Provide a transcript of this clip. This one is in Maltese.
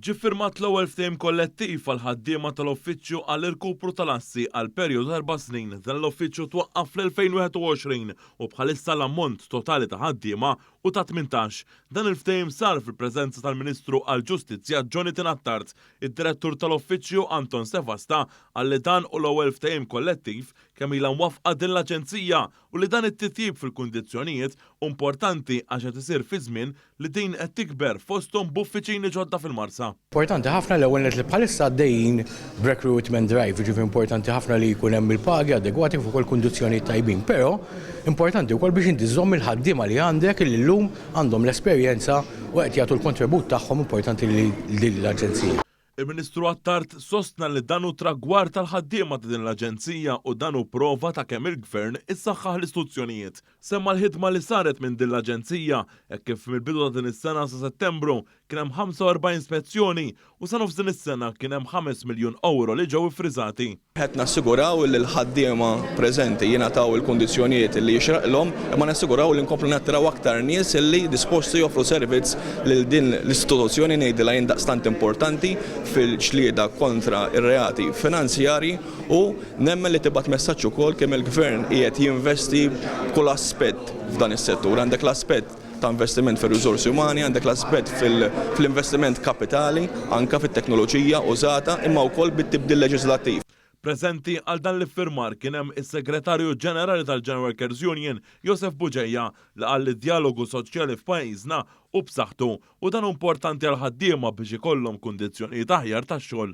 Ġie ffirmat l-ewwel ftehim kollettiv għall-ħaddiema tal-Uffiċċju għall-Irkupru tal-Assi għal perjodu ta' erba' snin. Dan l-uffiċċju twaqqaf fl-2021 u bħalissa l-ammont totali ta' ħaddiema hu ta' 18. Dan il-ftehim sar fil-preżenza tal-Ministru għall-Ġustizzja Jonathan Attard. Id-Direttur tal-Uffiċċju Anton Sevasta qal li dan hu l-ewwel ftehim kollettiv kemm ilha mwaffqa din l-aġenzija u li dan it-titjib fil-kundizzjonijiet hu importanti għax qed isir fi żmien li din qed tikber fosthom b'uffiċini ġodda fil-Marsa. Importanti ħafna l-ewwel nett li bħalissa għaddejjin b'recruitment drive, jiġifieri importanti ħafna li jkun hemm il-pagi adegwati kif ukoll kundizzjonijiet tajbin. Però importanti wkoll biex inti żżomm il-ħaddiema li għandek li llum għandhom l-esperjenza u qed jagħtu l-kontribut tagħhom importanti lil din l-aġenzija. Il-Ministru Attard sostna li dan hu tragward għall-ħaddiema ta' din l-aġenzija u dan hu prova ta' kemm il-Gvern issaħħaħ l-istituzzjonijiet. Semma l-ħidma li saret minn din l-aġenzija hekk kif mill-bidu ta' din is-sena sa Settembru kien hemm 45 spezzjoni u sa nofs din is-sena kien hemm 5 miljun ewro li ġew iffriżati. Qed nassiguraw li l-ħaddiema preżenti jingħataw il-kundizzjonijiet li jixraqilhom, imma nassiguraw li nkomplu nattiraw aktar nies li disposti joffru servizz lil din l-istituzzjoni ngħidilha jien daqstant importanti fil-ġlieda kontra r-reati finanzjarji u nemmen li tibgħat messaġġ ukoll kemm il-Gvern qiegħed jinvesti b'kull aspett f'dan is-settur. Għandek l-aspett ta' investiment fir-riżorsi umani, għandek l-aspett fl-investiment kapitali, anke fit-teknoloġija użata, imma wkoll bit-tibdil leġiżlattiv. Preżenti għal dan l-iffirmar kien hemm is-Segretarju Ġenerali tal-General Workers Union, Josef Bugeja, li qal li d-djalogu soċjali f'pajjiżna hu b'saħħtu u dan hu importanti għall-ħaddiema biex ikollhom kundizzjonijiet aħjar tax-xogħol.